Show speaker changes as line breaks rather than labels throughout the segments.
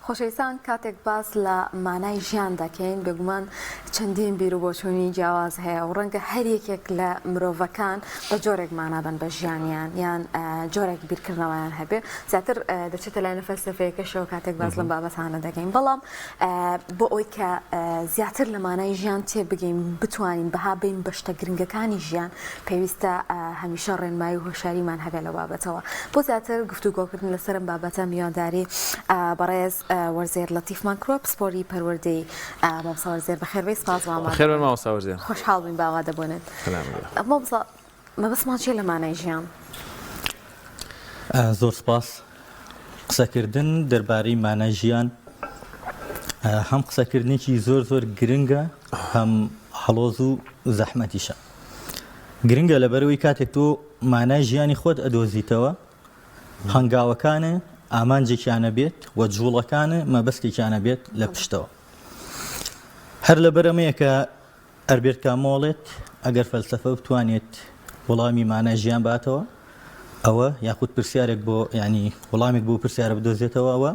خۆشەویستان کاتێک باس لە مانای ژیان دەکەین بێگومان چەندین بیر و بۆچوونی جیاواز هەیە و ڕەنگە هەر یەکێک لە مرۆڤەکان بە جۆرێک مانا بن بە ژیانیان یان جۆرێک بیرکردنەوەیان هەبێ زیاتر دەچێتە لایەنە فەلسەفەیەکەشەوە کاتێک باس لەم بابەتانە دەکەین بەڵام بۆ ئەوی کە زیاتر لە مانای ژیان تێبگەین بتوانین بەها بین بە شتە گرنگەکانی ژیان پێویستە هەمیشە ڕێنمایی و هۆشیاریمان هەبێت لەو بابەتەوە. بۆ زیاتر گفتوگۆکردن لەسەر ئەم بابەتە میوانداری بەڕێز وەرزێر لەتیفمان کردووە پسپۆری پەروەردەی مامۆستا وەرزێر بەخێربێی سپاس بۆ ئامادەبوونت.
بەخێربێن مامۆستا وەرزێر.
خۆشحاڵ بووین بە ئامادەبوونت. مامۆستا مەبەستمان چییە لە مانای ژیان؟
زۆر سپاس. قسەکردن دەربارەی مانای ژیان هەم قسەکردنێکی زۆر زۆر گرنگە هەم ئاڵۆز و زەحمەتیشە. گرنگە لەبەرئەوەی کاتێک تۆ مانای ژیانی خۆت ئەدۆزیتەوە هەنگاوەکانە ئامانجێکیانە بێت و جوڵەکانە مەبەستێکیانە بێت لە پشتەوە هەر لەبەر ئەمەیە کە ئەلبێرت کامۆ ئەڵێت ئەگەر فەلسەفە بتوانێت وەڵامی مانای ژیان باتەوە ئەوە یاخود پرسیارێک بۆ ینی وەڵامێک بۆ پرسیارە بدۆزێتەوە ئەوە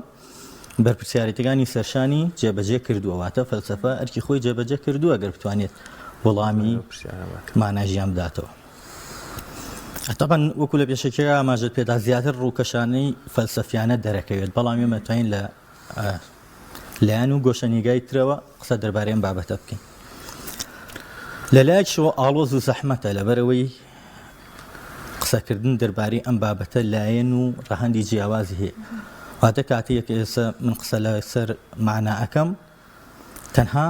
بەرپرسیارێتیەکانی سەرشانی جێبەجێ کردووە، واتە فەلسەفە ئەرکی خۆی جێبەجێ کردووە گەر بتوانێت وەڵامی مانای ژیان بداتەوە. تەبعەن وەکو لە پێشەکیەکە ئاماژەت پێدا زیاتر ڕووکەشانەی فەلسەفیانە دەرەکەوێت، بەڵام ئێمە توانین لە لایەن و گۆشەنیگای ترەوە قسە دەربارەی ئەم بابەتە بکەین. لە لایەکیشەوە ئاڵۆز و زەحمەتە لەبەرئەوەی قسەکردن دەربارەی ئەم بابەتە لایەن و ڕەهەندی جیاوازی هەیە واتە کاتێک ئێستا من قسە لەسەر مانا ئەکەم تەنها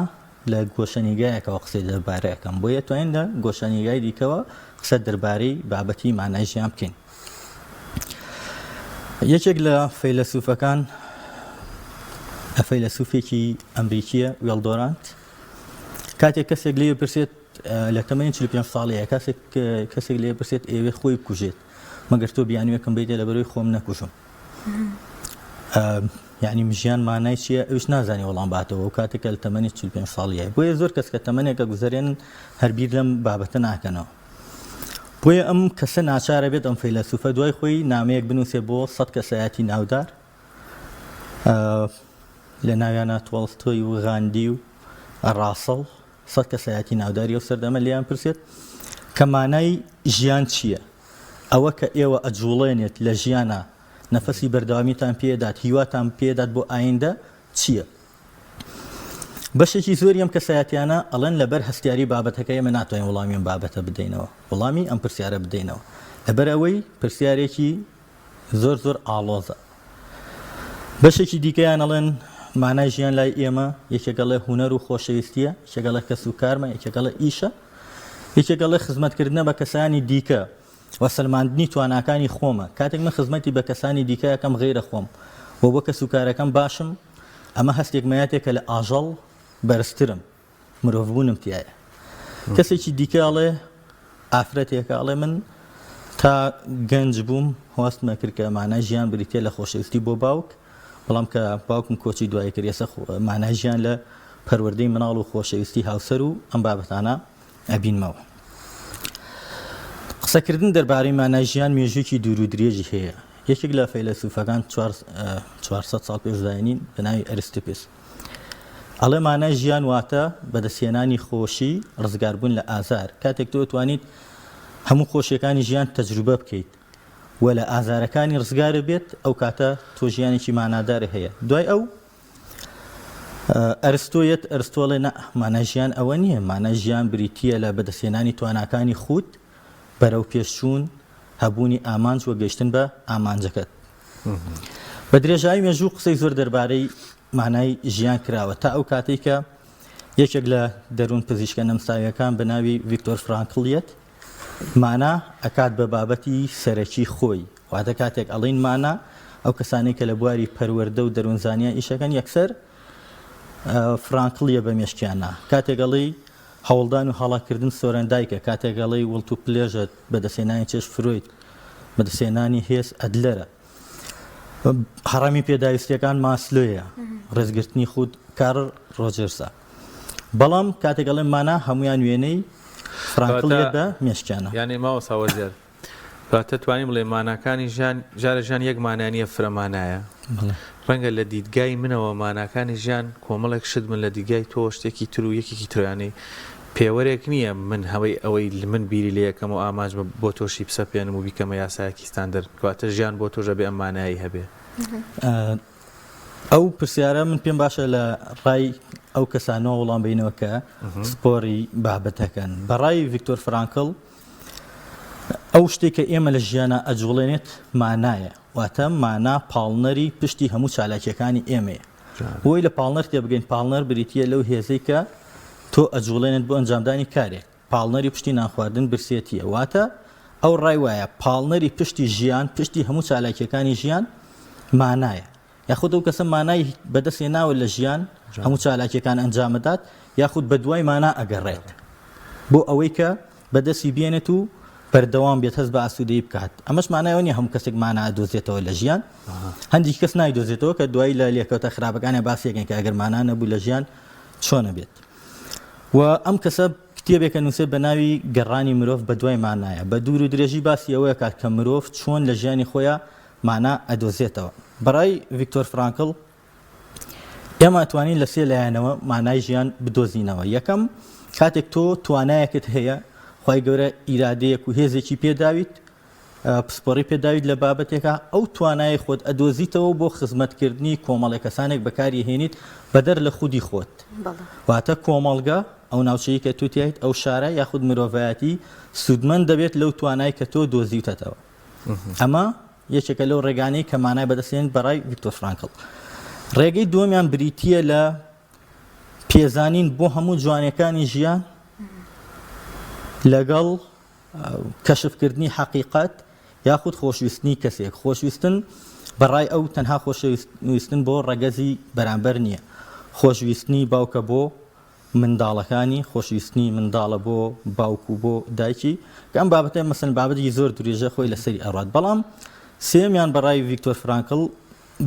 لە گۆشەنیگایەکەوە قسەی دەربارە ئەەکەم بۆیە توانین لە گۆشەنیگای دیکەوە قسە دەربارەی بابەتی مانای ژیان بکەین یەکێک لە فەیلەسوفەکان فەیلەسوفێکی ئەمریکیە ویڵ دورانت کاتێک کەسێک لێ پرسێت لە تەمەنی 45 ساڵەیە کەسێک کەسێک لێ پرسێت ئێوێ خۆی بکوژێت مەگەر تۆ بیانوێکم بیتێ لە بەرەوەی خۆم نەکوژم یعنی ژیان مانای چییە ئەوش نازانانی وەڵام باتەوە و کاتێکە لە تەمەنی 45 ساڵیە بۆیە زۆر کەس کە تەمەنێکە گوزەرێن هەربیر لەم بابەتە ناکەنەوە بۆیە ئەم کەسە ناچارە بێت ئەم فەیلەسوفە دوای خۆی نامەیەک بنووسێ بۆ سەد کەسایەتی ناودار لە ناویانە تۆڵستۆی و غاندی و ڕاسڵ سەد کەسایەتی ناوداری ئەو سەردەمە لێیان پرسێت کە مانای ژیان چییە؟ ئەوە کە ئێوە ئەجوڵێنێت لە ژیانا نەفەسی بەردەوامیتان پێدات هیواتان پێدات بۆ ئایندە چییە؟ بەشێکی زۆری ئەم کەسایەتیانە ئەڵێن لەبەر هەستیاری بابەتەکە ئێمە ناتوانین وەڵامی ئەم بابەتە بدەینەوە وەڵامی ئەم پرسیارە بدەینەوە لەبەر ئەوەی پرسیارێکی زۆر زۆر ئاڵۆزە. بەشێکی دیکەیان ئەڵێن مانای ژیان لای ئێمە یەکێک ئەڵێ هونەر و خۆشەویستیە، یەکێک ئەڵێ کەس و کارمە، یەکێک ئەڵێ ئیشە، یەکێک ئەڵێ خزمەتکردنە بە کەسانی دیکە و سەلماندنی تواناکانی خۆمە. کاتێک من خزمەتی بە کەسانی دیکە ئەکەم غەیرە خۆم و بۆ کەس و کارەکەم باشم، ئەمە هەستێکمەیەتێ کە لە ئاژەڵ بەرزترم. مرۆڤبوونم تیایە. کەسێکی دیکە ئەڵێ ئافرەتێکە ئەڵێ من تا گەنج بووم هەستمە کرد کە مانای ژیان بریتە لە خۆشەویستی بۆ باوک بەڵام کە باوکم کۆچی دوایی کرد ئێستا مانای ژیان لە پەروەردەی مناڵ و خۆشەویستی هاوسەر و ئەم بابەتانە ئەبینمەوە. قسەکردن دەربارەی مانای ژیان مێژوویەکی دوور و درێژی هەیە. یەکێک لە فەیلەسوفەکان 400 ساڵ پێش زاینین بە ناوی ئەرستوپس ئەڵێ مانای ژیان واتە بەدەستهێنانی خۆشی، ڕزگاربوون لە ئازار. کاتێک تۆ توانیت هەموو خۆشیەکانی ژیان تەجروبە بکەیت و لە ئازارەکانی ڕزگارت بێت، ئەو کاتە تۆ ژیانێکی مانادارت هەیە. دوای ئەو ئەرستۆ یەت، ئەرستۆ ئەڵێ نا، مانای ژیان ئەوە نییە، مانای ژیان بریتییە لە بەدەستهێنانی تواناکانی خود، بەرەو پێشچوون، هەبوونی ئامانج و گەیشتن بە ئامانجەکەت. بە درێژایی مێژوو قسەی زۆر دەربارەی مانای ژیان کراوە تا ئەو کاتەی کە یەکێک لە دەروون پزیشکە نەمساویەکان بە ناوی ڤیکتۆر فرانکڵ یەت مانا ئەکات بە بابەتی سەرەکی خۆی واتە کاتێک ئەڵین مانا ئەو کەسانەی کە لە بواری پەروەردە و دەروونزانیا ئیشەکەن یەکسەر فرانکڵیە بە مێشکیانە کاتێک ئەڵێی هەوڵدان و هەڵەکردن سۆرەندایکە کاتێک ئەڵێی وڵت و پلێژە بەدەستهێنانی چێژ فرۆید بەدەستهێنانی هێز ئەدلەرە هەڕەمی پێداویستیەکان ماسلۆیە ڕێزگرتنی خود کارل ڕۆجەرسە بەڵام کاتێک ئەڵێم مانا هەمویان وێنەی فرانکڵیە بە مێشکیانە
یعنی مامۆستا وەزیار کەواتە توانیم بڵێ ماناکانی ژیان جارە ژیان یەک مانا نییە فرە مانایە. ڕەنگە لە دیدگای منەوە ماناکانی ژیان کۆمەڵێک شت بن لە دیدگای تۆوە شتێکی تر و یەکێکی تر یانی پێوەرێک نییە من هەوەی ئەوەی من بیری لێ یەکەم و ئامانجمە بۆ تۆشی بسەپێنم و بیکەمە یاسایەکی ستاندەر کەواتە ژیان بۆ تۆش ئەبێ ئەم مانایەی هەبێ.
ئەو پرسیارە من پێم باشە لە ڕای ئەو کەسانەوە وەڵام بینەوە کە پسپۆری بابەتەکەن بەڕای ڤیکتۆر فرانکڵ ئەو شتێک کە ئێمە لە ژیانە ئەجوڵێنێت مانایە واتە مانا پاڵنەری پشتی هەموو چالاکیەکانی ئێمەیە بۆی لە پاڵنەر تێبگەین پاڵنەر بریتە لەو هێزەی کە تۆ ئەجوڵێنێت بۆ ئەنجامدانی کارێک پاڵنەری پشتی نانخواردن برسێتییە، واتە ئەو ڕای وایە پاڵنەری پشتی ژیان، پشتی هەموو چالاکییەکانی ژیان مانایە. یاخود ئەو کەسە مانای بەدەست هێناوە لە ژیان، هەموو چالاکییەکان ئەنجامەدات، یاخود بەدوای مانا ئەگەڕێت بۆ ئەوەی کە بەدەستی بێنێت و بەردەوام بێت هەست بە ئاسوودەیی بکات. ئەمەش مانای ئەوە نییە هەموو کەسێک مانا ئەدۆزێتەوە لە ژیان. هەندێکی کەس نایدۆزێتەوە کە دوایی لە لێکەوتە خراپەکانیان باسی ئەکەین کە ئەگەر مانا نەبوو لە ژیان چۆن ئەبێت. و ئەم کەسە کتێبێکە نووسێت بە ناوی گەڕانی مرۆڤ بە دوای مانایە بە دوور و درێژی باسی ئەوە کات کە مرۆڤ چۆن لە ژیانی خۆیا مانا ئەدۆزێتەوە بەڕای ڤیکتۆر فرانکڵ ئێمە ئەتوانین لە سێ لایەنەوە مانای ژیان بدۆزینەوە یەکەم کاتێک تۆ توانایەکت هەیە خوای گەورە ئیرادەیەک و هێزێکی پێداویت پسپۆڕی پێداویت لە بابەتێکا، ئەو توانایەی خۆت ئەدۆزیتەوە بۆ خزمەتکردنی کۆمەڵێ کەسانێک بەکاری ئەهێنیت بەدەر لە خودی خۆت. واتە کۆمەڵگە، ئەو ناوچەی کە تۆ تیایت، ئەو شارە یاخود مرۆڤایەتی سوودمەند دەبێت لەو توانای کە تۆ دۆزیوتەتەوە. ئەمە یەکێکە لەو ڕێگانەی کە مانای بەدەست هێنێت بەڕای ڤیکتۆر فرانکڵ. ڕێگەی دووەمیان بریتییە لە پێزانین بۆ هەموو جوانیەکانی ژیان لەگەڵ کەشفکردنی حەقیقەت یاخود خۆشویستنی کەسێک، خۆشویستن بە ڕای ئەو تەنها خۆشویستن بۆ ڕەگەزی بەرامبەر نییە، خۆشویستنی باوکە بۆ منداڵەکانی، خۆشویستنی منداڵە بۆ باوک و بۆ دایکی، کە ئەم بابەتە مەسەلەن بابەتێکی زۆر درێژە خۆی لەسەری ئەڕوات، بەڵام سێیەمیان بە ڕای ڤیکتۆر فرانکڵ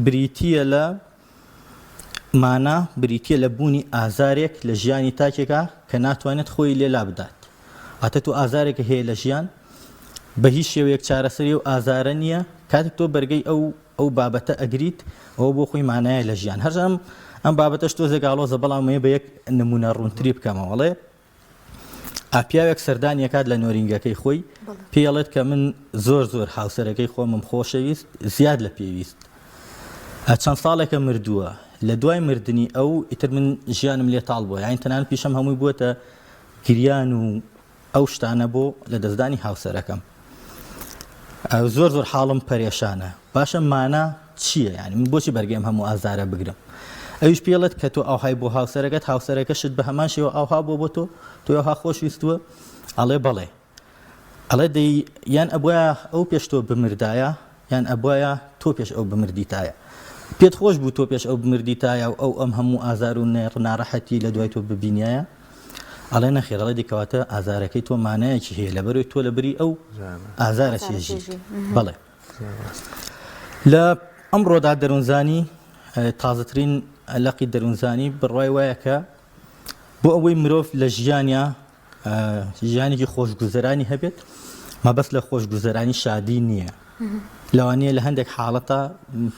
بریتییە لە مانا بریتییە لە بوونی ئازارێک لە ژیانی تاکێکا کە ناتوانێت خۆی لێ لابدات. واتە تۆ ئازارێکە هەیە لە ژیان بە هیچ شێوەیەک چارەسەری ئەو ئازارە نییە، کاتێک تۆ بەرگەی ئەو ئەو بابەتە ئەگریت ئەوە بۆ خۆی مانایە لە ژیان. هەرچەند ئەم ئەم بابەتەش تۆزێک ئاڵۆزە بەڵام ئەمەوێ بە یەک نموونە ڕوونتری بکەمەوە. ئەڵێ پیاوێک سەردانی ئەکات لە نۆرینگەکەی خۆی پێی ئەڵێت کە من زۆر زۆر هاوسەرەکەی خۆمم خۆشەویست زیاد لە پێویست چەند ساڵێکە مردووە لە دوای مردنی ئەو ئیتر من ژیانم لێ تاڵ بووە یانی تەنانەت پیشەم هەمووی بووەتە گریان و ئەو شتانە بۆ لە دەستدانی هاوسەرەکەم زۆر زۆر حاڵم پەرێشانە باشە مانا چییە یانی من بۆچی بەرگەی ئەم هەموو ئازارە بگرم ئەویش پێڵێت کە تۆ ئاوهای بۆ هاوسەرەکەت هاوسەرەکەشت بە هەمان شێوە ئاوها بۆ بۆ تۆ تۆ ئەوها خۆشویستووە ئەڵێ بەڵێ ئەڵێ دەی یان ئەبواە ئەو پێش تۆ بمردایە یان ئەبواە تۆ پێش ئەو بمردیتایە پێت خۆش بوو تۆ پێش ئەو بمردیتایە و ئەو ئەم هەموو ئازار و نێڕ ناڕەحەتی لە دوای تۆ ببینایە ئەڵێ نەخێر ئەڵێ دی کەواتە ئازارەکەی تۆ مانایەکی هەیە لەبەرەوەی تۆ لە بری ئەو ئازارە چێژیت بەڵێ لە ئەمڕۆدا دەروونزانی تازەترین لەقی دەروونزانی بڕوای وایە کە بۆ ئەوەی مرۆڤ لە ژیانیا ژیانێکی خۆشگوزەرانی هەبێت مەبەست لە خۆشگوزەرانی شادی نییە لەوانەیە لە هەندێک حاڵەتە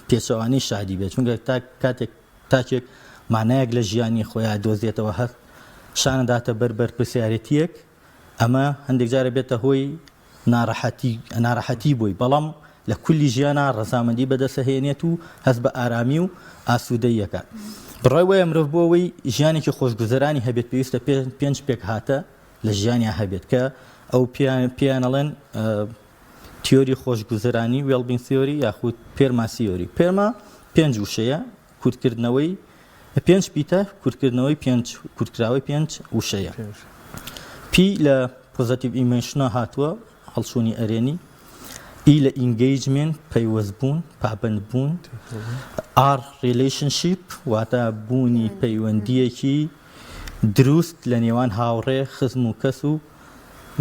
پێچەوانەی شادی بێت چونکە تا کاتێک تاکێک مانایەک لە ژیانی خۆیان دۆزێتەوە هەست شانەداتە بەر بەرپرسیارەتیەک ئەمە هەندێک جارە بێتە هۆی ناڕەحەتی ناڕەحەتی بۆی بەڵام لە کولی ژیانا ڕەزامەندی بەدەسەهێنێت و هەست بە ئارامی و ئاسوودەیی ئەکات. بڕوای وایە مرۆڤ بۆ ئەوەی ژیانێکی خۆشگوزەرانی هەبێت پێویستە پێنج پێکهاتە لە ژیانیا هەبێت کە ئەو پێیان ئەڵێن تیۆری خۆشگوزەرانی well-being theory یاخود PERMA theory. PERMA پێنج وشەیە کورتکردنەوەی پێنج پیتە کورتکردنەوەی پێنج کورتکراوەی پێنج وشەیە. P لە positive emotion ە هاتووە هەڵچوونی ئەرێنی، E لە engagement پەیوەستبوون، پابەندبوون، R relationship واتە بوونی پەیوەندییەکی دروست لە نێوان هاوڕێ، خزم و کەس و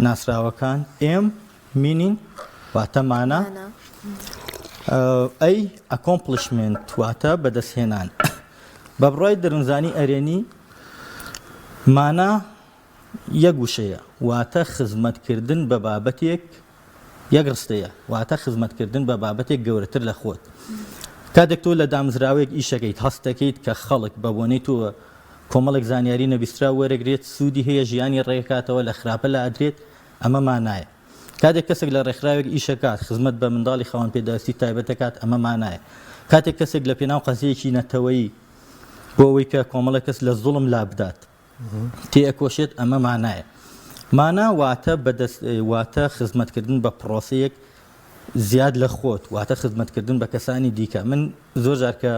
ناسراوەکان، M meaning واتە مانا، A accomplishment واتە بەدەستهێنان. بە بڕوای دەروونزانی ئەرێنی مانا یەک وشەیە واتە خزمەتکردن بە بابەتێک یەک ڕستەیە واتە خزمەتکردن بە بابەتێک گەورەتر لە خۆت. کاتێک تۆ لە دامزراوەیەک ئیشەکەیت هەستەکەیت کە خەڵک بە بۆنەی تۆ کۆمەڵێک زانیاری نەبیستراو وەرەگرێت سوودی هەیە ژیانی ڕێکاتەوە لە خراپە لائەدرێت ئەمە مانایە. کاتێک کەسێک لە ڕێکخراوێک ئیشەکات خزمەت بە منداڵی خاوەن پێداویستی تایبەت دەکات ئەمە مانایە. کاتێک کەسێک لە پێناو قەزیەیەکی نەتەوەیی بۆ ئەوەی کە کۆمەڵێک کەس لە زوڵم لابدات تێئەکۆشێت ئەمە مانایە. مانا واتە بەدەست واتە خزمەتکردن بە پڕۆسەیەک زیاد لە خۆت واتە خزمەتکردن بە کەسانی دیکە من زۆر جار کە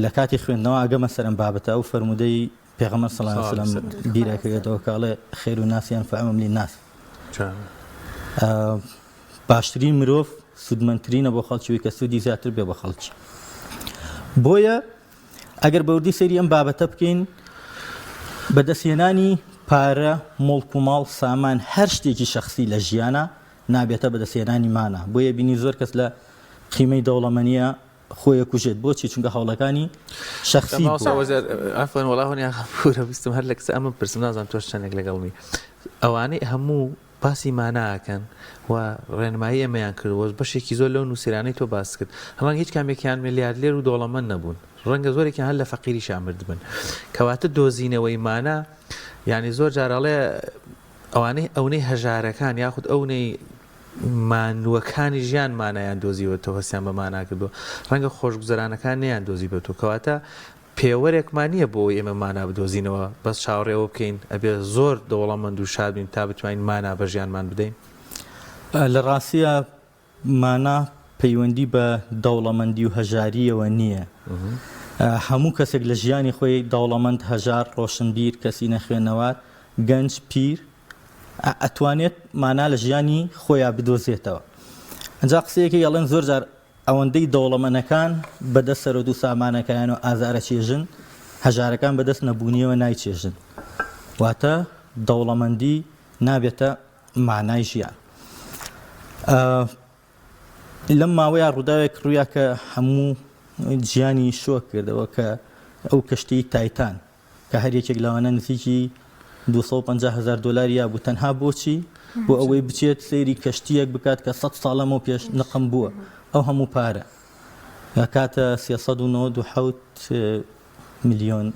لە کاتی خوێندنەوە ئەگەمە سەر ئەم بابەتە ئەو فەرموودەی پێغەمبەر صلی الله علیه وسلم بیرەکەوێتەوە کە ئەڵێ خیر الناس انفعهم للناس باشترین مرۆڤ سوودمەندترینە بۆ خەڵکی کە سوودی زیاتر بێ بە خەڵکی بۆیە ئەگەر بەوردی سەیری ئەم بابەتە بکەین بەدەستهێنانی پارە موڵک و ماڵ سامان هەر شتێکی شەخسی لە ژیانە نابێتە بەدەستهێنانی مانا بۆیە بینی زۆر کەس لە قیمەی دەوڵەمەنیە خۆی ئەکوژێت بۆچی چونکە هەوڵەکانی شەخسی
مامۆستا وەزیر عەفوەن وەڵا هۆنیا پورە ویستم هەر لە کچە ئەمە بپرسم نازانم تۆش چەندێک لەگەڵمی ئەوانەی هەموو باسی مانا ئەکەن و ڕێنمایی ئێمەیان کرد و بەشێکی زۆر لەو نووسەرانەی تۆ باست کرد ڕەنگە هیچ کامێکیان ملیاردلێر و دەوڵەمەند نەبوون ڕەنگە زۆرێکیان هەر لە فەقیریشا مردبن کەواتە دۆزینەوەی مانا یعنی زۆر جار ئەڵێ ئەوانەی ئەونەی هەژارەکان یاخود ئەونەی مانووەکانی ژیان مانایان دۆزیوەتەوە هەستیان بە مانا کردووە ڕەنگە خۆشگوزەرانەکان نەیان دۆزیبێتەوە کەواتە پێوەرێکمان نییە بۆ ئەوەی ئێمە مانا بدۆزینەوە، بەس چاوەڕێ ئەوە بکەین ئەبێ زۆر دەوڵەمەند و شاد بین تا بتوانین مانا بە ژیانمان بدەین؟
لە ڕاستیا مانا پەیوەندی بە دەوڵەمەندی و هەژارییەوە نییە. هەموو کەسێک لە ژیانی خۆی دەوڵەمەند، هەژار، ڕۆشنبیر، کەسی نەخوێنەوار، گەنج، پیر، ئەتوانێت مانا لە ژیانی خۆیا بدۆزێتەوە. ئەنجا قسەیەکی ئەڵێن زۆر جار ئەوەندەی دەوڵەمەنەکان بەدەست سەرۆت و سامانەکەیانەوە ئازار ئەچێژن، هەژارەکان بەدەست نەبوونیەوە نایچێژن. واتە دەوڵەمەندی نابێتە مانای ژیان. لەم ماوەیە ڕووداوێک ڕوویا کە هەموو جیانی شۆک کردەوە کە ئەو کەشتیی تایتان کە هەر یەکێک لەوانە نزیکی 250 هەزار دۆلار یابوو تەنها بۆچی بۆ ئەوەی بچێت سەیری کەشتیەک بکات کە 100 ساڵ لەمەو پێش نقم بووە ئەو هەموو پارە کاتە 397 ملیۆن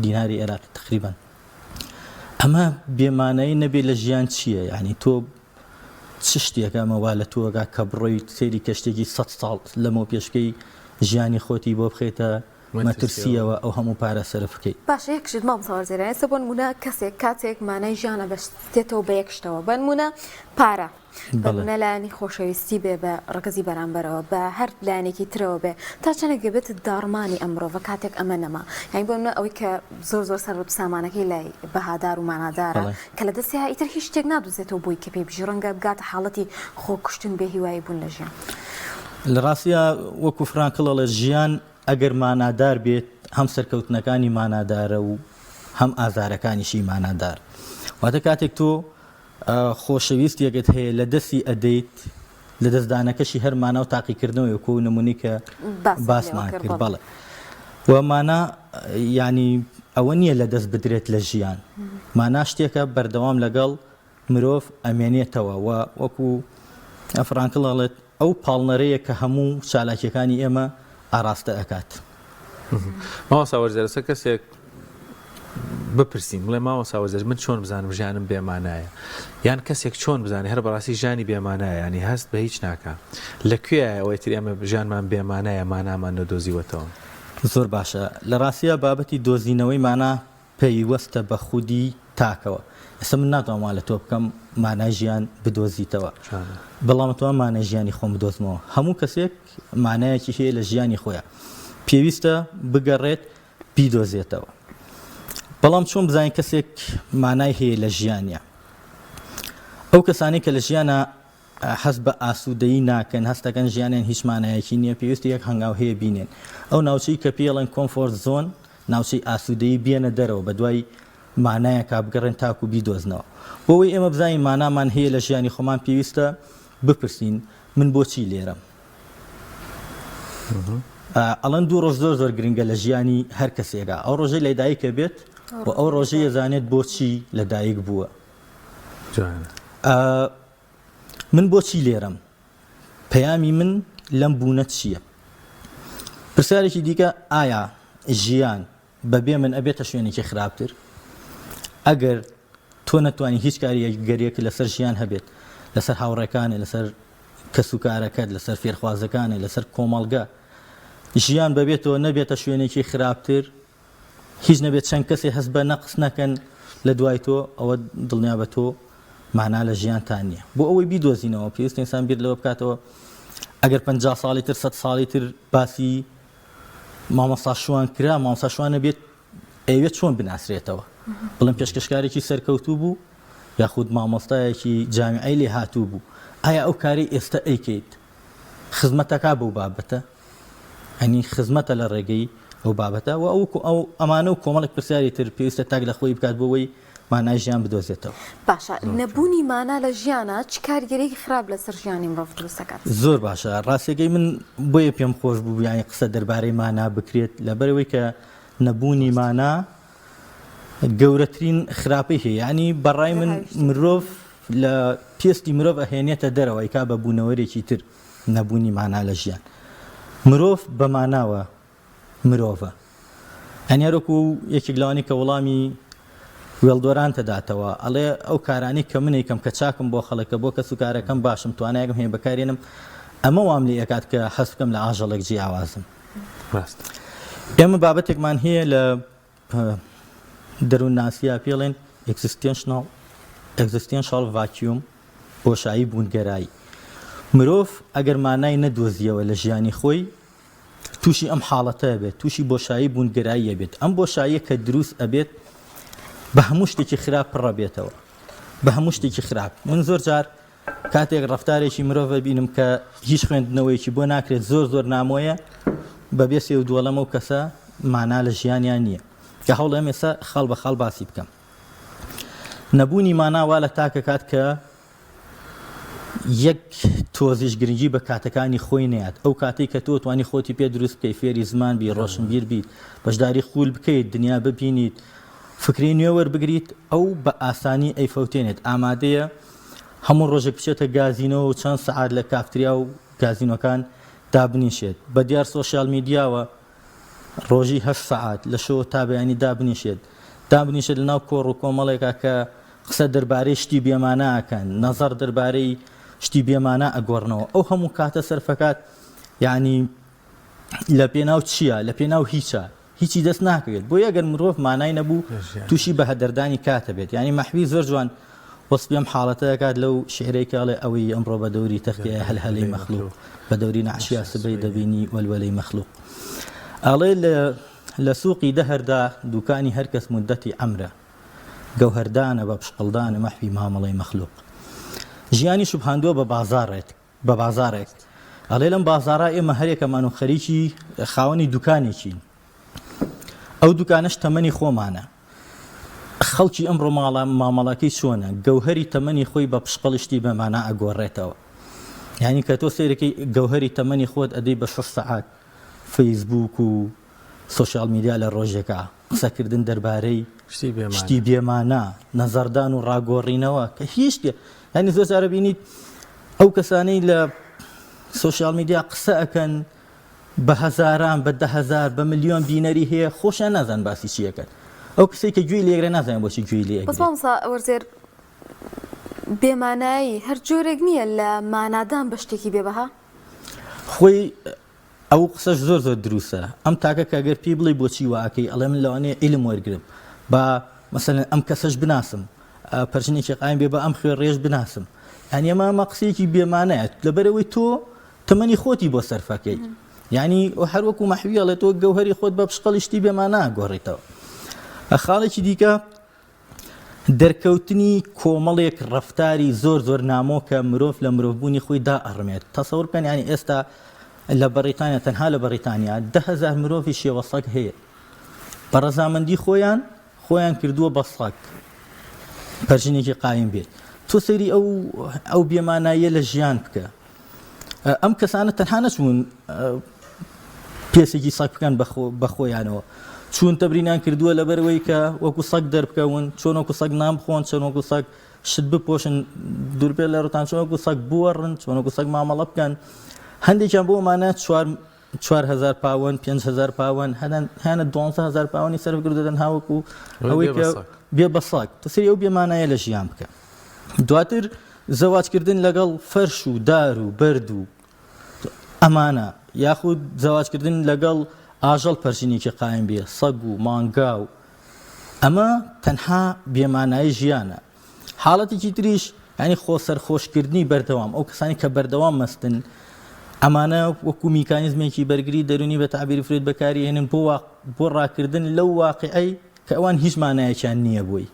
دیناری عێراقی تقریبا ئەمە بێمانایی نەبێ لە ژیان چییە یعنی تۆ چ شتێکە ئەمە وا لە تۆگا کە بڕۆیت سەیری کەشتێکی 100 ساڵ لەمەو پێشکەی ژیانی خۆتی بۆ بخێتە مەترسییەوە ئەو هەموو پارە سەرف بکەی.
باشە یەک شت مامۆستا وەرزێران ئێستا بۆ نموونە کەسێک کاتێک مانای ژیان ئەبەستێتەوە بە یەک شتەوە بە نموونە پارە بە نموونە لایەنی خۆشەویستی بێ بە ڕەگەزی بەرامبەرەوە بە هەر لایەنێکی ترەوە بێ تا چەندێک دەبێت داڕمانی ئەم مرۆڤە کاتێک ئەمە نەما یانی بۆ نموونە ئەوەی کە زۆر زۆر سەروەت و سامانەکەی لای بەهادار و مانادارە کە لە دەستیا ئیتر هیچ شتێک نادوزێتەوە بۆی کە پێی بژی ڕەنگە بگاتە حاڵەتی خۆکوشتن بێ هیوایی بوون لە ژیان.
لە ڕاستیا وەکو فرانکڵ ئەڵێت ژیان ئەگەر مانادار بێت هەم سەرکەوتنەکانی مانادارە و هەم ئازارەکانیشی مانادار واتە کاتێک تۆ خۆشەویستێکت هەیە لە دەستی ئەدەیت لە دەستدانەکەشی هەر مانا و تاقیکردنەوەی وەکو نمونەی کە باسمان کرد بەڵێ و مانا ینی ئەوە نییە لە دەست بدرێت لە ژیان مانا شتێکە بەردەوام لەگەڵ مرۆڤ ئەمێنێتەوە و وەکو فرانکل ئەڵێت ئەو پاڵنەرەیە کە هەموو چالاکیەکانی ئێمە ئاراستە ئەکات.
مامۆستا وەرزێر ئێستا کەسێک بپرسین بڵێ مامۆستا وەرزێر من چۆن بزانم ژیانم بێمانایە یان کەسێک چۆن بزانێ هەر بەڕاستی ژیانی بێمانایە ینی هەست بە هیچ ناکا لە کوێیە ئەوەی تر ئێمە ژیانمان بێمانایە مانامان نەدۆزیوەتەوە؟
زۆر باشە لە ڕاستیا بابەتی دۆزینەوەی مانا پەیوەستە بە خودی تاکەوە. ئێستا من ناتوانم وا لە تۆ بکەم مانای ژیان بدۆزیتەوە، بەڵام ئەتوانم مانای ژیانی خۆم بدۆزمەوە. هەموو کەسێک مانایەکی هەیە لە ژیانی خۆیا، پێویستە بگەڕێت بیدۆزێتەوە. بەڵام چۆن بزانین کەسێک مانای هەیە لە ژیانیا؟ ئەو کەسانەی کە لە ژیانا هەست بە ئاسوودەیی ناکەن، هەست دەکەن ژیانیان هیچ مانایەکی نییە، پێویستە یەک هەنگاو هەیە بینێن. ئەو ناوچەی کە پێی ئەڵێن comfort zone، ناوچەی ئاسوودەیی بێنە دەرەوە بەدوای مانایەکا بگەڕێن تاکو بیدۆزنەوە. بۆ ئەوەی ئێمە بزانین مانامان هەیە لە ژیانی خۆمان پێویستە بپرسین من بۆچی لێرەم؟ ئەڵێن دوو ڕۆژ زۆر زۆر گرنگە لە ژیانی هەر کەسێکا، ئەو ڕۆژەی لەدایک ئەبێت و ئەو ڕۆژەی ئەزانێت بۆچی لەدایک بووە. من بۆچی لێرەم؟ پەیامی من لەم بوونە چییە؟ پرسیارێکی دیکە ئایا ژیان بەبێ من ئەبێتە شوێنێکی خراپتر؟ ئەگەر تۆ نەتوانی هیچ کاریگەریەک لەسەر ژیان هەبێت، لەسەر هاوڕێکانت، لەسەر کەسوکارەکەت، لەسەر فێرخوازەکانت، لەسەر کۆمەڵگە، ژیان بەبێ تۆ نەبێتە شوێنێکی خراپتر، هیچ نەبێت چەند کەسێ هەست بە نەقس نەکەن لە دوای تۆ، ئەوە دڵنیابە تۆ مانا لە ژیانتا نییە. بۆ ئەوەی بیدۆزینەوە پێویستە ئینسان بیر لەوە بکاتەوە ئەگەر 50 ساڵی تر 100 ساڵی تر باسی مامۆستا شوان کرا، مامۆستا شوان ئەبێت ئەیەوێت چۆن بناسرێتەوە؟ بڵێن پێشکەشکارێکی سەرکەوتوو بوو یاخود مامۆستایەکی جامیعەی لێهاتوو بوو؟ ئایا ئەو کارەی ئێستا ئەیکەیت خزمەتەکا بەو بابەتە؟ ئەنی خزمەتە لە ڕێگەی ئەو بابەتە و ئەو ئەو ئەمانە و کۆمەڵێک پرسیاری تر پێویستە تاک لە خۆی بکات بۆ ئەوەی مانای ژیان بدۆزێتەوە.
باشە نەبوونی مانا لە ژیانا چ کاریگەریەکی خراپ لەسەر ژیانی مرۆڤ دروست دەکات؟
زۆر باشە ڕاستیەکەی من بۆیە پێم خۆش بوو یانی قسە دەربارەی مانا بکرێت لەبەرئەوەی کە نەبوونی مانا گەورەترین خراپەی هەیە یانی بەڕای من مرۆڤ لە پێستی مرۆڤ ئەهێنێتە دەرەوە ئەیکا بە بوونەوەرێکی تر نەبوونی مانا لە ژیان مرۆڤ بە ماناوە مرۆڤە. یانی هەر وەکو یەکێک لەوانەی کە وەڵامی وێڵدۆرانتە داتەوە ئەڵێ ئەو کارانەی کە من ئەیکەم کە چاکم بۆ خەڵکە بۆ کەس و کارەکەم باشم توانایەکم هەیە بەکارێنم ئەمە وام لێ ئەکات کە هەست بکەم لە ئاژەڵێک جیاوازم.
ڕاست.
ئێمە بابەتێکمان هەیە لە دەروونناسییا پێڵێن existential existential vacuum بۆشایی بوونگەرایی. مرۆڤ ئەگەر مانای نەدۆزیەوە لە ژیانی خۆی تووشی ئەم حاڵەتە ئەبێت، تووشی بۆشایی بوونگەرایی ئەبێت، ئەم بۆشاییە کە دروست ئەبێت بە هەموو شتێکی خراپ پڕ ئەبێتەوە، بە هەموو شتێکی خراپ. من زۆر جار کاتێک ڕەفتارێکی مرۆڤ ئەبینم کە هیچ خوێندنەوەیەکی بۆ ناکرێت، زۆر زۆر نامۆیە، بەبێ سێ و دووەڵەم ئەو کەسە مانا لە ژیانیا نییە. کە هەوڵ ئەم ئێستا خاڵ بە خاڵ باسی بکەم. نەبوونی مانا وا لە تاک ئەکات کە یەک تۆزیش گرنگی بە کاتەکانی خۆی نەیات ئەو کاتەی کە تۆ توانی خۆتی پێ دروست بکەی فێری زمان بی ڕۆشنبیر بیت بەشداری خول بکەیت دنیا ببینیت فکری نوێ وەربگریت ئەو بە ئاسانی ئەیفەوتێنێت ئامادەیە هەموو ڕۆژێک بچێتە گازینۆ و چەند سەعات لە کافتریا و گازینۆکان دابنیشێت بە دیار سۆشیال میدیاوە ڕۆژی هەشت سەعات لە شەوە تا بەیانی دابنیشێت، دابنیشێت لەناو کۆڕ و کۆمەڵێکا کە قسە دەربارەی شتی بێمانا ئەکەن، نەزەڕ دەربارەی شتی بێمانا ئەگۆڕنەوە، ئەو هەموو کاتە سەرفەکات یانی لە پێناو چییە؟ لە پێناو هیچە، هیچی دەست ناکەوێت. بۆیە ئەگەر مرۆڤ مانای نەبوو تووشی بەهەدەردانی کاتە بێت. یانی مەحوی زۆر جوان وەسفی ئەم حاڵەتە دەکات لەو شیعرەی کە ئەڵێ ئەوەی ئەمڕۆ بە دەوری تەختیایە هەلهەلەی مەخلوق بە دەوری نەعشیا سبەی دەبینی وەلوەلەی مەخلوق ئەڵێ لە لە سوقی دەهردا دوکانی هەر کەس مودەتی عەمرە گەوهەردانە بە پشقڵدانە مەحوی مامەڵەی مەخلوق ژیانی شوبهاندووە بە بازاڕێک بە بازاڕێک ئەڵێ لەم بازاڕا ئێمە هەرێکەمان و خەریکی خاوەنی دوکانێکین ئەو دوکانەش تەمەنی خۆمانە خەڵکی ئەمڕۆ ماڵە مامەڵەکەی چۆنە گەوهەری تەمەنی خۆی بە پشقەڵی شتی بە مانا ئەگۆڕێتەوە یعنی کە تۆ سەیرەکەی گەوهەری تەمەنی خۆت ئەدەی بە شەش سەعات فەیسبوک و سۆشیال میدیا لە ڕۆژێکا قسەکردن دەربارەی شتی بێمانا نەزەردان و ڕاگۆڕینەوە کە هیچ شتێ یعنی زۆر جارە بینیت ئەو کەسانەی لە سۆشیال میدیا قسە ئەکەن بە هەزاران بە دەهەزار بە ملیۆن بینەری هەیە خۆشیان نازانن باسی چی ئەکەن ئەو کەسەی کە گوێی لێگرێ نازانێ بۆچی گوێی لێ
بەس
ئەگرێت.
مامۆستا وەرزێر بێمانایی هەر جۆرێک نییە لە مانادان بە شتێکی بێ بەها؟
خۆی ئەو قسەش زۆر زۆر دروستە ئەم تاکە کە گەر پێی بڵێی بۆچی وا ئەکەی ئەڵێ من لەوانەیە عیلم وەرگرم با مەسەلەن ئەم کەسەش بناسم پەرژینێکی قایم بێ با ئەم خوێڕیەش بناسم یانی ئەمە ئەمە قسەیەکی بێمانایە لەبەرئەوەی تۆ تەمەنی خۆتی بۆ سەرفەکەی یعنی هەر وەکو مەحوی ئەڵێ تۆ گەوهەری خۆت بە پشقەڵی شتی بێمانا گۆڕیتەوە. خاڵێکی دیکە دەرکەوتنی کۆمەڵێک ڕەفتاری زۆر زۆر نامۆ کە مرۆڤ لە مرۆڤبوونی خۆی دائەڕمێت. تەسەور بکەن یعنی ئێستا لە بەڕیتانیا تەنها لە بەڕیتانیا 10,000 مرۆڤی شێوە سەگ هەیە بە ڕەزامەندی خۆیان خۆیان کردووە بە سەگ پەرژینێکی قایم بێت تۆ سەیری ئەو ئەو بێماناییە لە ژیان بکە ئەم کەسانە تەنها نەچوون پێسێکی سەگ بکەن بە خۆیانەوە چوون تەبرینان کردووە لەبەرەوەی کە وەکو سەگ دەربکەون چۆن وەکو سەگ نان بخۆن چۆن وەکو سەگ شت بپۆشن دووربێت لە ڕوتان چۆن وەکو سەگ بوەڕن چۆن وەکو سەگ مامەڵە بکەن هەندێکیان بۆ مانە چوار 4000 پاوەن 5000 پاوەن هەنە 12000 پاوەنی سەرف کردو تەنها وەکو ئەوەی کە بێ بە سەگ تۆ سەیری ئەو بێمانایە لە ژیان بکە دواتر زەواجکردن لەگەڵ فەرش و دار و بەرد و ئەمانە یاخود زەواجکردن لەگەڵ ئاژەڵ پەرژینێکی قایم بێ سەگ و مانگا و ئەمە تەنها بێمانایی ژیانە حاڵەتێکی تریش یانی خۆ سەرخۆشکردنی بەردەوام ئەو کەسانی کە بەردەوام مەستن ئەمانە وەکو میکانیزمێکی بەرگری دەرونی بە تعبیری فرید بەکاری هێنن بۆ بۆ ڕاکردن لەو واقعی کە ئەوان هیچ مانایەکیان نییە بۆی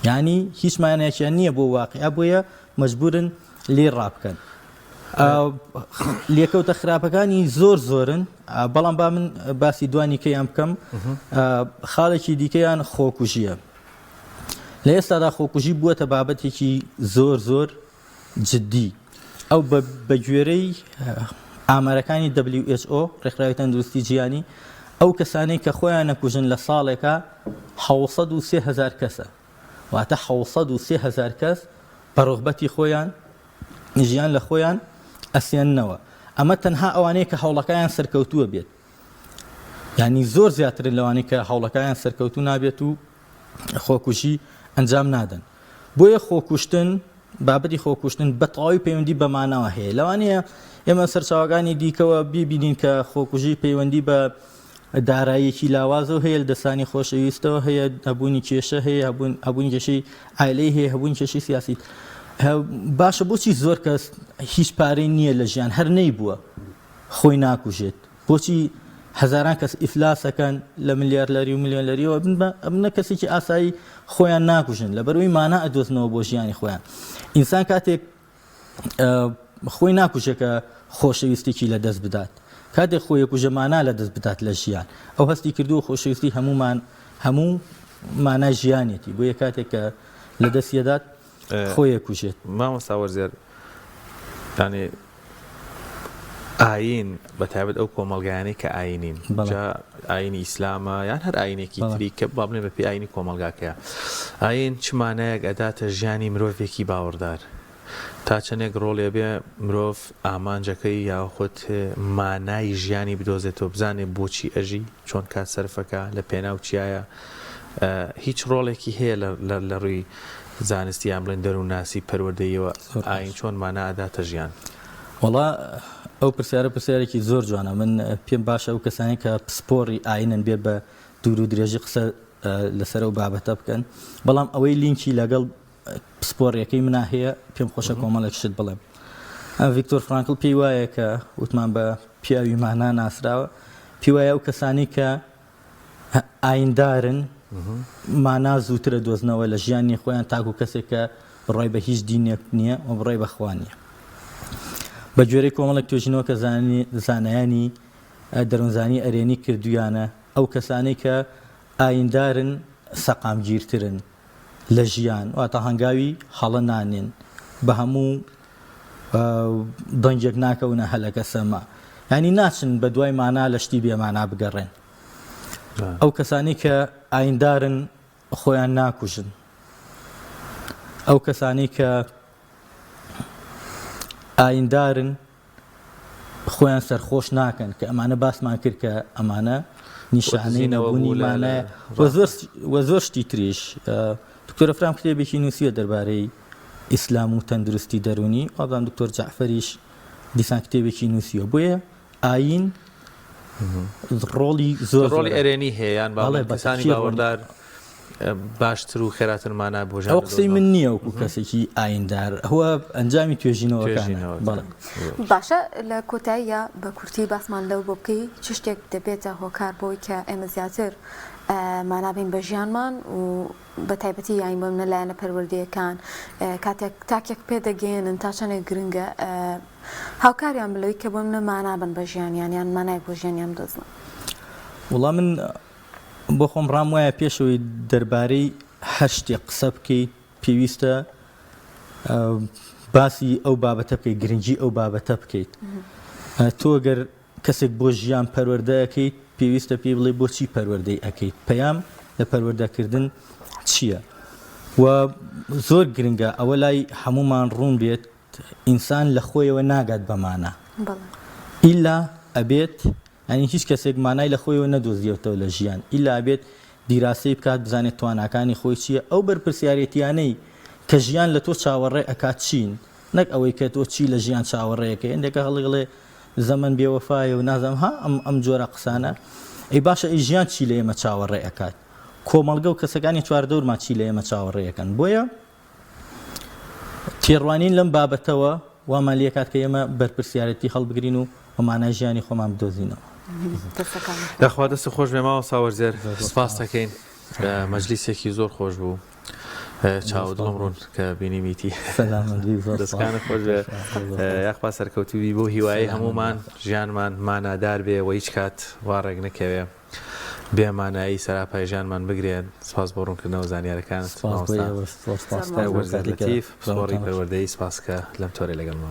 ینی هیچ مانایەکیان نییە بۆ واقع بۆیە مەجبورن لێ ڕابکەن لێکەوتە خراپەکانی زۆر زۆرن بەڵام با من باسی دوانی کەیان بکەم خاڵێکی دیکەیان خۆکوژیە لە ئێستادا خۆکوژی بووەتە بابەتێکی زۆر زۆر جددی ئەو بە گوێرەی ئامارەکانی WHO ڕێکخراوی تەندروستی جیهانی ئەو کەسانەی کە خۆیان نەکوژن لە ساڵێکا 603 هزار کەسە واتە 603 هزار کەس بە ڕغبەتی خۆیان ژیان لە خۆیان ئەسێننەوە ئەمە تەنها ئەوانەیە کە هەوڵەکەیان سەرکەوتووە بێت یعنی زۆر زیاترن لەوانەی کە هەوڵەکەیان سەرکەوتوو نابێت و خۆکوژی ئەنجام نادەن بۆیە خۆکوشتن بابەتی خۆکوشتن بە تەواوی پەیوەندی بە ماناوە هەیە لەوانەیە ئێمە سەرچاوەکانی دیکەوە بیبینین کە خۆکوژی پەیوەندی بە داراییەکی لاوازەوە هەیە لە دەستانی خۆشەویستەوە هەیە هەبوونی کێشە هەیە هەبوون هەبوونی کێشەی عایلەی هەیە هەبوون کێشەی سیاسی باشە بۆچی زۆر کەس هیچ پارەی نییە لە ژیان هەر نەیبووە خۆی ناکوژێت بۆچی هەزاران کەس ئیفلاس ئەکەن لە ملیارلەری و ملیۆنلەریەوە ئەبنە کەسێکی ئاسایی خۆیان ناکوژن لەبەرەوەی مانا ئەدۆزنەوە بۆ ژیانی خۆیان ئینسان کاتێک خۆی ناکوژێ کە خۆشەویستێکی لە دەست بدات کاتێک خۆی کوژە مانا لە دەست بدات لە ژیان ئەو هەستی کردووە خۆشەویستی هەمومان هەموو مانای ژیانێتی بۆیە کاتێک کە لە دەستیەدات خۆی ئەکوژێت.
مامۆستا وەرزێر یانی ئایین بە تایبەت ئەو کۆمەڵگایانەی کە ئایینین جا ئایینی ئیسلامە یان هەر ئایینێکی تری کە با بڵێن بە پێی ئایینی کۆمەڵگاکەیە ئایین چ مانایەک ئەداتە ژیانی مرۆڤێکی باوەڕدار تا چەندێک ڕۆڵی ئەبێ مرۆڤ ئامانجەکەی یاخود مانای ژیانی بدۆزێتەوە بزانێ بۆچی ئەژی چۆن کات سەرفەکە لە پێناو چیایە هیچ ڕۆڵێکی هەیە لە ڕووی زانستی یان بڵێن دەروونناسی پەروەردەییەوە ئایین چۆن مانا ئەداتە ژیان؟
وەڵا ئەو پرسیارە پرسیارێکی زۆر جوانە من پێم باشە ئەو کەسانی کە پسپۆڕی ئاینن بێ بە دوور و درێژی قسە لەسەر ئەو بابەتە بکەن بەڵام ئەوەی لینکی لەگەڵ پسپۆڕیەکەی منا هەیە پێم خۆشە کۆمەڵێک شت بڵێم ڤیکتۆر فرانکل پێی وایە کە وتمان بە پیاوی مانا ناسراوە پێی وایە ئەو کەسانی کە ئایندارن مانا زووترە دۆزنەوە لە ژیانی خۆیان تاکو کەسێک کە بڕای بە هیچ دینێک نییە و بڕای بە خوا نییە. بە گوێرەی کۆمەڵێک توێژینەوە کە زانایانی دەروونزانی ئەرێنی کردوویانە، ئەو کەسانەی کە ئایندارن سەقامگیرترن لە ژیان، واتە هەنگاوی هەڵە نانێن، بە هەموو دەنگێک ناکەونە هەلەکە سەما، یانی ناچن بە دوای مانا لە شتی بێمانا بگەڕێن. ئەو کەسانەی کە ئایندارن خۆیان ناکوژن. ئەو کەسانەی کە ئایندارن خۆیان سەرخۆش ناکەن کە ئەمانە باسمان کرد کە ئەمانە نیشانەی نەبوونی مانایە و زۆر شتی تریش دکتۆر ئەفرام کتێبێکی نووسیوە دەربارەی ئیسلام و تەندروستی دەروونی وابزانم دکتۆر جەعفەریش دیسان کتێبێکی نووسیوە بۆیە ئایین ڕۆڵی زۆر
ڕۆڵی ئەرێنی هەیە یان باڵێ کەسانی باوەڕدار باشتر و خێراتر مانا بۆ
ژیان ئەو قسەی من نییە وەکو کەسێکی ئایندار ئەوە ئەنجامی توێژینەوەکانە بەڵێ.
باشە لە کۆتاییا بە کورتی باسمان لەو بۆ بکەی چ شتێک دەبێتە هۆکار بۆی کە ئێمە زیاتر مانا بین بە ژیانمان و بە تایبەتی یانی بۆ منە لایەنە پەروەردەیەکان کاتێک تاکێک پێ دەگەیەنن تا چەندێک گرنگە هاوکاریان بن لەوەی کە بۆ منە مانا بن بە ژیانیان یان مانایەک بۆ ژیانیان بدۆزنەوە.
وەڵا من بۆ خۆم ڕام وایە پێشەوەی دەربارەی هەر شتێک قسە بکەیت پێویستە باسی ئەو بابەتە بکەیت گرنگی ئەو بابەتە بکەیت تۆ گەر کەسێک بۆ ژیان پەروەردە ئەکەیت پێویستە پێی بڵێ بۆچی پەروەردەی ئەکەیت پەیام لە پەروەردەکردن چییە و زۆر گرنگە ئەوە لای هەمومان ڕوون بێت ئینسان لە خۆیەوە ناگات بە مانا ئیلا. ئەبێت یانی هیچ کەسێک مانای لە خۆیەوە نەدۆزیەتەوە لە ژیان ئیلا ئەبێت دیراسەی بکات بزانێت تواناکانی خۆی چییە ئەو بەرپرسیارێتیانەی کە ژیان لە تۆ چاوەڕێ ئەکات چین نەک ئەوەی کە تۆ چی لە ژیان چاوەڕێ ئەکەی هەندێکە هەڵیڵێ زەمەن بێوەفایە و نازانم ها ئەم ئەم جۆرە قسانە ئەی باشە ئەی ژیان چی لە ئێمە چاوەڕێ ئەکات کۆمەڵگە و کەسەکانی چواردەورمان چی لە ئێمە چاوەڕێ ئەکەن بۆیە تێڕوانین لەم بابەتەوە وامان لێکات کە ئێمە بەرپرسیارەتی هەڵبگرین و و مانای ژیانی خۆمان بدۆزینەوە.
یاخوا دەست خۆش بێ مامۆستا وەرزێر سپاس دەکەین مەجلیسێکی زۆر خۆش بوو چاو دڵم ڕوون کە بینیمیتی دەستکانت خۆش بێ یاخوا سەرکەوتووی بۆ هیوایی هەمومان ژیانمان مانادار بێ و هیچ کات وا ڕێک نەکەوێ بێ مانایی سەراپای ژیانمان بگرێت سپاس بۆ ڕوونکردنەوە زانیارەکانت مامۆستا وەرزێر لەتیف پسپۆڕی پەروەردەیی سپاس کە لەم تۆرەی لەگەڵمان.